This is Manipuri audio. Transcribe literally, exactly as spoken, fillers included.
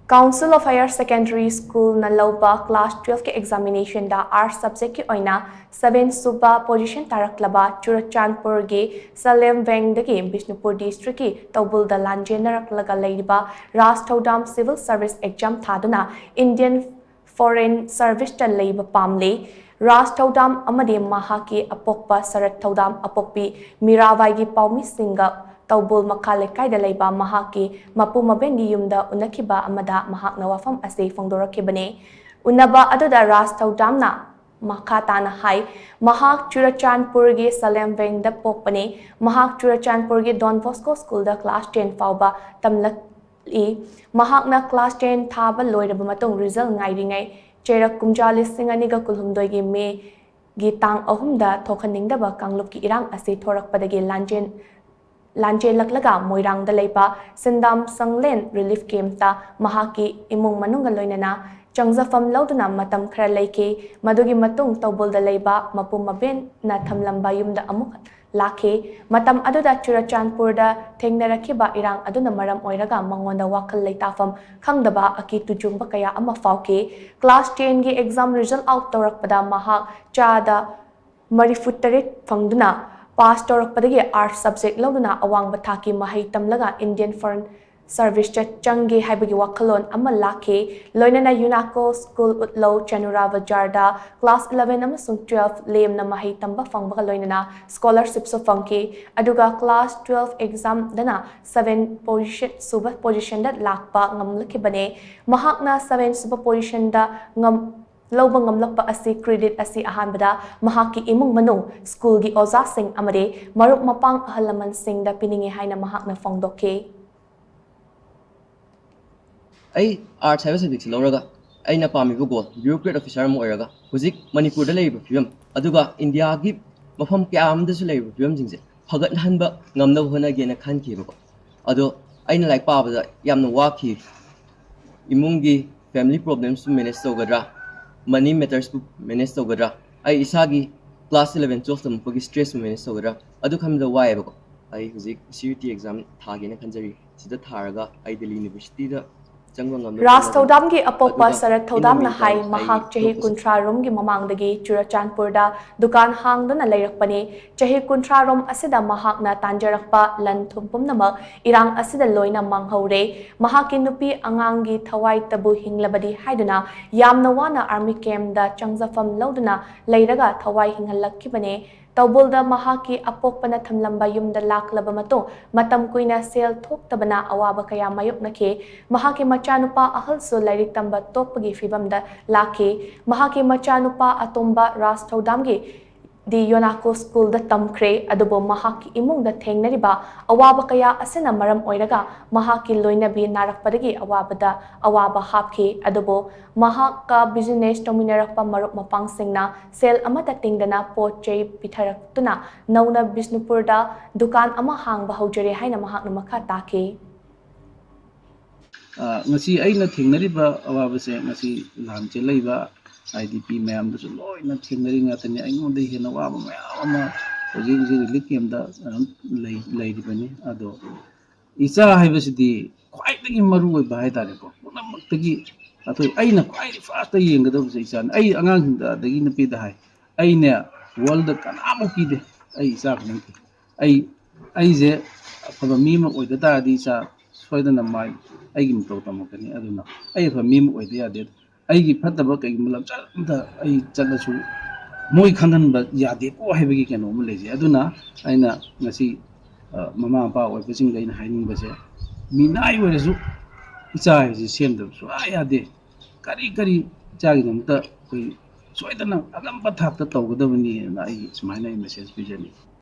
Council of Higher Secondary Schoolꯅ ꯂꯧꯕ class twelveꯀꯤ examinationꯗ arts subjectꯀꯤ ꯑꯣꯏꯅ seven ꯁꯨꯕ position ꯇꯥꯔꯛꯂꯕ ꯆꯨꯔꯆꯥꯟꯄꯨꯔꯒꯤ ꯁꯂꯦꯝ ꯚꯦꯡꯗꯒꯤ ꯕꯤꯁꯅꯨꯄꯨꯔ districtꯀꯤ ꯇꯧꯕꯨꯜꯗ ꯂꯥꯟꯖꯦꯟꯅꯔꯛꯂꯒ ꯂꯩꯔꯤꯕ ꯔꯥꯖ ꯊꯧꯗꯥꯝ civil service exam ꯊꯥꯗꯨꯅ Indian Foreign Serviceꯇ ꯂꯩꯕ ꯄꯥꯝꯂꯤ꯫ ꯔꯥꯖ ꯊꯧꯗꯥꯝ ꯑꯃꯗꯤ ꯃꯍꯥꯛꯀꯤ ꯑꯄꯣꯛꯄ ꯁꯔꯠ ꯊꯧꯗꯥꯝ, ꯑꯄꯣꯛꯄꯤ ꯃꯤꯔꯥꯕꯥꯏꯒꯤ ꯄꯥꯎꯃꯤꯁꯤꯡꯒ ꯇꯧꯕꯨꯜ ꯃꯈꯥ ꯂꯩꯀꯥꯏꯗ ꯂꯩꯕ ꯃꯍꯥꯛꯀꯤ ꯃꯄꯨ ꯃꯕꯦꯟꯒꯤ ꯌꯨꯝꯗ ꯎꯅꯈꯤꯕ ꯑꯃꯗ ꯃꯍꯥꯛꯅ ꯋꯥꯐꯝ ꯑꯁꯤ ꯐꯣꯡꯗꯣꯔꯛꯈꯤꯕꯅꯤ꯫ ꯎꯅꯕ ꯑꯗꯨꯗ ꯔꯥꯖ ꯊꯧꯗꯥꯝꯅ ꯃꯈꯥ ꯇꯥꯅ ꯍꯥꯏ, ꯃꯍꯥꯛ ꯆꯨꯔꯆꯥꯟꯄꯨꯔꯒꯤ ꯁꯂꯦꯝ ꯚꯦꯡꯗ ꯄꯣꯛꯄꯅꯤ꯫ ꯃꯍꯥꯛ ꯆꯨꯔꯆꯥꯟꯄꯨꯔꯒꯤ Don Bosco Schoolꯗ class ten ꯐꯥꯎꯕ ꯇꯝꯂꯛꯏ꯫ ꯃꯍꯥꯛꯅ class ten ꯊꯥꯕ ꯂꯣꯏꯔꯕ ꯃꯇꯨꯡ result ꯉꯥꯏꯔꯤꯉꯩ ꯆꯩꯔꯛ ꯀꯨꯝꯖꯥ ꯂꯤꯁꯤꯡ ꯑꯅꯤꯒ ꯀꯨꯟꯍꯨꯝꯗꯣꯏꯒꯤ Mayꯒꯤ ꯇꯥꯡ ꯑꯍꯨꯝꯗ ꯊꯣꯛꯍꯟꯅꯤꯡꯗꯕ ꯀꯥꯡꯂꯨꯞꯀꯤ ꯏꯔꯥꯡ ꯑꯁꯤ ꯊꯣꯔꯛꯄꯗꯒꯤ ꯂꯥꯟꯖꯦꯟ ꯂꯥꯟꯖꯦꯜꯂꯛꯂꯒ ꯃꯣꯏꯔꯥꯡꯗ ꯂꯩꯕ ꯁꯤꯟꯗꯥꯝ ꯁꯪꯂꯦꯟ relief campꯇ ꯃꯍꯥꯛꯀꯤ ꯏꯃꯨꯡ ꯃꯅꯨꯡꯒ ꯂꯣꯏꯅꯅ ꯆꯪꯖꯐꯝ ꯂꯧꯗꯨꯅ ꯃꯇꯝ ꯈꯔ ꯂꯩꯈꯤ꯫ ꯃꯗꯨꯒꯤ ꯃꯇꯨꯡ ꯇꯧꯕꯨꯜꯗ ꯂꯩꯕ ꯃꯄꯨ ꯃꯕꯦꯟꯅ ꯊꯝꯂꯝꯕ ꯌꯨꯝꯗ ꯑꯃꯨꯛ ꯂꯥꯛꯈꯤ꯫ ꯃꯇꯝ ꯑꯗꯨꯗ ꯆꯨꯔꯆꯥꯟꯄꯨꯔꯗ ꯊꯦꯡꯅꯔꯛꯈꯤꯕ ꯏꯔꯥꯡ ꯑꯗꯨꯅ ꯃꯔꯝ ꯑꯣꯏꯔꯒ ꯃꯉꯣꯟꯗ ꯋꯥꯈꯜ ꯂꯩꯇꯥꯐꯝ ꯈꯪꯗꯕ, ꯑꯀꯤ ꯇꯨꯖꯨꯡꯕ ꯀꯌꯥ ꯑꯃ ꯐꯥꯎꯈꯤ꯫ Class tenꯒꯤ exam result out ꯇꯧꯔꯛꯄꯗ ꯃꯍꯥꯛ ꯆꯥꯗ ꯃꯔꯤꯐꯨꯇꯔꯦꯠ ꯐꯪꯗꯨꯅ pass ꯇꯧꯔꯛꯄꯗꯒꯤ arts subject ꯂꯧꯗꯨꯅ ꯑꯋꯥꯡꯕ ꯊꯥꯛꯀꯤ ꯃꯍꯩ ꯇꯝꯂꯒ Indian Foreign Serviceꯇ ꯆꯪꯒꯦ ꯍꯥꯏꯕꯒꯤ ꯋꯥꯈꯜꯂꯣꯟ ꯑꯃ ꯂꯥꯛꯈꯤ꯫ ꯂꯣꯏꯅꯅ UNACO School ꯎꯠꯂꯧ, ꯆꯅꯨꯔꯥ ꯕꯖꯥꯔꯗ class eleven ꯑꯃꯁꯨꯡ twelve ꯂꯦꯝꯅ ꯃꯍꯩ ꯇꯝꯕ ꯐꯪꯕꯒ ꯂꯣꯏꯅꯅ scholarshipꯁꯨ ꯐꯪꯈꯤ꯫ ꯑꯗꯨꯒ class twelve examꯗꯅ seven position, ꯁꯨꯕ positionꯗ ꯂꯥꯛꯄ ꯉꯝꯂꯛꯈꯤꯕꯅꯦ꯫ ꯃꯍꯥꯛꯅ seven ꯁꯨꯕ positionꯗ ꯉꯝ-, ꯂꯧꯕ ꯉꯝꯂꯛꯄ ꯑꯁꯤ credit ꯑꯁꯤ ꯑꯍꯥꯟꯕꯗ ꯃꯍꯥꯛꯀꯤ ꯏꯃꯨꯡ ꯃꯅꯨꯡ, schoolꯒꯤ ꯑꯣꯖꯥꯁꯤꯡ ꯑꯃꯗꯤ ꯃꯔꯨꯞ ꯃꯄꯥꯡ ꯑꯍꯜ ꯂꯃꯟꯁꯤꯡꯗ ꯄꯤꯅꯤꯡꯏ ꯍꯥꯏꯅ ꯃꯍꯥꯛꯅ ꯐꯣꯡꯗꯣꯛꯈꯤ꯫ ꯑꯩ arts ꯍꯥꯏꯕ subjectꯁꯦ ꯂꯧꯔꯒ ꯑꯩꯅ ꯄꯥꯝꯃꯤꯕ goal bureaucrat officer ꯑꯃ ꯑꯣꯏꯔꯒ ꯍꯧꯖꯤꯛ ꯃꯅꯤꯄꯨꯔꯗ ꯂꯩꯔꯤꯕ ꯐꯤꯕꯝ ꯑꯗꯨꯒ ꯏꯟꯗꯤꯌꯥꯒꯤ ꯃꯐꯝ ꯀꯌꯥ ꯑꯃꯗꯁꯨ ꯂꯩꯔꯤꯕ ꯐꯤꯕꯝꯁꯤꯡꯁꯦ ꯐꯒꯠꯍꯟꯕ ꯉꯝꯅꯕ ꯍꯣꯠꯅꯒꯦꯅ ꯈꯟꯈꯤꯕꯀꯣ꯫ ꯑꯗꯣ ꯑꯩꯅ ꯂꯥꯏꯔꯤꯛ ꯄꯥꯕꯗ ꯌꯥꯝꯅ ꯋꯥꯈꯤ꯫ ꯏꯃꯨꯡꯒꯤ family problemꯁꯄꯨ manage ꯇꯧꯒꯗ꯭ꯔꯥ, money mattersꯄꯨ manage ꯇꯧꯒꯗ꯭ꯔꯥ, ꯑꯩ ꯏꯁꯥꯒꯤ class eleven twelve ꯇꯝꯃꯛꯄꯒꯤ stressꯄꯨ manage ꯇꯧꯒꯗ꯭ꯔꯥ, ꯑꯗꯨ ꯈꯟꯕꯗ ꯋꯥꯏꯑꯦꯕꯀꯣ꯫ ꯑꯩ ꯍꯧꯖꯤꯛ CUET exam ꯊꯥꯒꯦꯅ ꯈꯟꯖꯔꯤ꯫ ꯁꯤꯗ ꯊꯥꯔꯒ ꯑꯩ ꯗꯦꯜꯂꯤ ꯌꯨꯅꯤꯚꯔꯁꯤꯇꯤꯗ ꯆꯪꯕ ꯉꯝꯗꯕ ꯔꯥꯖ ꯊꯧꯗꯥꯝꯒꯤ ꯑꯄꯣꯛꯄ ꯑꯗꯨꯒ ꯁꯔꯠ ꯑꯩꯅ ꯊꯧꯗꯥꯝꯅ ꯃꯤꯡ ꯍꯥꯏ, ꯆꯥꯎ ꯃꯍꯥꯛ ꯍꯥꯏꯅ ꯆꯍꯤ ꯊꯣꯛꯄꯁꯦ ꯀꯨꯟꯊ꯭ꯔꯥ ꯔꯣꯝꯒꯤ ꯃꯃꯥꯡꯗꯒꯤ ꯆꯨꯔꯆꯥꯟꯄꯨꯔꯗ ꯗꯨꯀꯥꯟ ꯍꯥꯡꯗꯨꯅ ꯂꯩꯔꯛꯄꯅꯤ꯫ ꯆꯍꯤ ꯀꯨꯟꯊ꯭ꯔꯥ ꯔꯣꯝ ꯑꯁꯤꯗ ꯃꯍꯥꯛꯅ ꯇꯥꯟꯖꯔꯛꯄ ꯂꯟ ꯊꯨꯝ ꯄꯨꯝꯅꯃꯛ ꯏꯔꯥꯡ ꯑꯁꯤꯗ ꯂꯣꯏꯅ ꯃꯥꯡꯍꯧꯔꯦ꯫ ꯃꯍꯥꯛꯀꯤ ꯅꯨꯄꯤ ꯑꯉꯥꯡꯒꯤ ꯊꯋꯥꯏꯇꯕꯨ ꯍꯤꯡꯂꯕꯗꯤ ꯍꯥꯏꯗꯨꯅ ꯌꯥꯝꯅ ꯋꯥꯅ ꯑꯥꯔꯃꯤ ꯀꯦꯝꯗ ꯆꯪꯖꯐꯝ ꯂꯧꯗꯨꯅ ꯂꯩꯔꯒ ꯊꯋꯥꯏ ꯍꯤꯡꯍꯜꯂꯛꯈꯤꯕꯅꯦ꯫ ꯇꯧꯕꯨꯜꯗ ꯃꯍꯥꯛꯀꯤ ꯑꯄꯣꯛꯄꯅ ꯊꯝꯂꯝꯕ ꯌꯨꯝꯗ ꯂꯥꯛꯂꯕ ꯃꯇꯨꯡ ꯃꯇꯝ ꯀꯨꯏꯅ ꯁꯦꯜ ꯊꯣꯛꯇꯕꯅ ꯑꯋꯥꯕ ꯀꯌꯥ ꯃꯥꯌꯣꯛꯅꯈꯤ꯫ ꯃꯍꯥꯛꯀꯤ ꯃꯆꯥꯅꯨꯄꯥ ꯑꯍꯜꯁꯨ ꯂꯥꯏꯔꯤꯛ ꯇꯝꯕ ꯇꯣꯛꯄꯒꯤ ꯐꯤꯕꯝꯗ ꯂꯥꯛꯈꯤ꯫ ꯃꯍꯥꯛꯀꯤ ꯃꯆꯥꯅꯨꯄꯥ ꯑꯇꯣꯝꯕ ꯔꯥꯖ ꯊꯧꯗꯥꯝꯒꯤ ꯗꯤ ꯌꯣꯅꯥꯀꯣ ꯁ꯭ꯀꯨꯜꯗ ꯇꯝꯈ꯭ꯔꯦ, ꯑꯗꯨꯕꯨ ꯃꯍꯥꯛꯀꯤ ꯏꯃꯨꯡꯗ ꯊꯦꯡꯅꯔꯤꯕ ꯑꯋꯥꯕ ꯀꯌꯥ ꯑꯁꯤꯅ ꯃꯔꯝ ꯑꯣꯏꯔꯒ ꯃꯍꯥꯛꯀꯤ ꯂꯣꯏꯅꯕꯤ ꯅꯥꯔꯛꯄꯗꯒꯤ ꯑꯋꯥꯕꯗ ꯑꯋꯥꯕ ꯍꯥꯞꯈꯤ꯫ ꯑꯗꯨꯕꯨ ꯃꯍꯥꯛꯀ ꯕꯤꯖꯤꯅꯦꯁ ꯇꯧꯃꯤꯟꯅꯔꯛꯄ ꯃꯔꯨꯞ ꯃꯄꯥꯡꯁꯤꯡꯅ ꯁꯦꯜ ꯑꯃꯠꯇ ꯇꯤꯡꯗꯅ ꯄꯣꯠ ꯆꯩ ꯄꯤꯊꯔꯛꯇꯨꯅ ꯅꯧꯅ ꯕꯤꯁꯅꯨꯄꯨꯔꯗ ꯗꯨꯀꯥꯟ ꯑꯃ ꯍꯥꯡꯕ ꯍꯧꯖꯔꯦ ꯍꯥꯏꯅ ꯃꯍꯥꯛꯅ ꯃꯈꯥ ꯇꯥꯈꯤ꯫ ꯑ, ꯉꯁꯤ ꯑꯩꯅ ꯊꯦꯡꯅꯔꯤꯕ ꯑꯋꯥꯕꯁꯦ ꯉꯁꯤ ꯂꯥꯟ ꯆꯦꯜꯂꯛꯏꯕ ꯑꯥꯏ ꯗꯤ ꯄꯤ ꯃꯌꯥꯝꯗꯁꯨ ꯂꯣꯏꯅ ꯊꯦꯡꯅꯔꯤ ꯉꯥꯛꯇꯅꯤ꯫ ꯑꯩꯉꯣꯟꯗꯩ ꯍꯦꯟꯅ ꯋꯥꯕ ꯃꯌꯥꯝ ꯑꯃ ꯍꯧꯖꯤꯛ ꯍꯧꯖꯤꯛ ꯔꯤꯂꯤꯐ ꯀꯦꯝꯗ ꯑꯗꯨꯝ ꯂꯩ-, ꯂꯩꯔꯤꯕꯅꯤ꯫ ꯑꯗꯣ ꯏꯆꯥ ꯍꯥꯏꯕꯁꯤꯗꯤ ꯈ꯭ꯋꯥꯏꯗꯒꯤ ꯃꯔꯨ ꯑꯣꯏꯕ ꯍꯥꯏ ꯇꯥꯔꯦꯀꯣ꯫ ꯄꯨꯝꯅꯃꯛꯇꯒꯤ ꯑꯩꯈꯣꯏ, ꯑꯩꯅ ꯈ꯭ꯋꯥꯏꯗꯒꯤ ꯐꯥꯔꯁꯇ ꯌꯦꯡꯒꯗꯕꯁꯦ ꯏꯆꯥꯅꯤ꯫ ꯑꯩ ꯑꯉꯥꯡꯁꯤꯡꯗ ꯑꯗꯒꯤ ꯅꯨꯄꯤꯗ ꯍꯥꯏ, "ꯑꯩꯅꯦ ꯋꯥꯔꯜꯗ ꯀꯅꯥꯃꯨꯛ ꯄꯤꯗꯦ, ꯑꯩ ꯏꯆꯥ ꯈꯛꯇꯪ ꯄꯤ꯫ ꯑꯩ, ꯑꯩꯁꯦ ꯑꯐꯕ ꯃꯤ ꯑꯃ ꯑꯣꯏꯗ ꯇꯥꯔꯗꯤ ꯏꯆꯥ ꯁꯣꯏꯗꯅ ꯃꯥꯏ ꯑꯩꯒꯤ ꯃꯇꯧ ꯇꯝꯃꯛꯀꯅꯤ꯫ ꯑꯗꯨꯅ ꯑꯩ ꯑꯐꯕ ꯃꯤ ꯑꯃ ꯑꯣꯏꯗ ꯌꯥꯗꯦ꯫ ꯑꯩꯒꯤ ꯐꯠꯇꯕ ꯀꯩꯒꯨꯝꯕ ꯂꯝꯆꯠ ꯑꯝꯇ ꯑꯩ ꯆꯠꯂꯁꯨ ꯃꯣꯏ ꯈꯪꯍꯟꯕ ꯌꯥꯗꯦꯀꯣ" ꯍꯥꯏꯕꯒꯤ ꯀꯩꯅꯣ ꯑꯃ ꯂꯩꯖꯩ꯫ ꯑꯗꯨꯅ ꯑꯩꯅ ꯉꯁꯤ, ꯑ, ꯃꯃꯥ ꯃꯄꯥ ꯑꯣꯏꯕꯁꯤꯡꯗ ꯑꯩꯅ ꯍꯥꯏꯅꯤꯡꯕꯁꯦ, ꯃꯤꯅꯥꯏ ꯑꯣꯏꯔꯁꯨ ꯏꯆꯥ ꯍꯥꯏꯕꯁꯤ ꯁꯦꯝꯗꯕ ꯁꯨꯡꯌꯥ ꯌꯥꯗꯦ꯫ ꯀꯔꯤ ꯀꯔꯤ ꯏꯆꯥꯒꯤꯗꯃꯛꯇ ꯑꯩꯈꯣꯏ ꯁꯣꯏꯗꯅ ꯑꯉꯝꯕ ꯊꯥꯛꯇ ꯇꯧꯒꯗꯕꯅꯤꯅ ꯑꯩ ꯁꯨꯃꯥꯏꯅ ꯑꯩ ꯃꯦꯁꯦꯖ ꯄꯤꯖꯅꯤꯡꯉꯤ꯫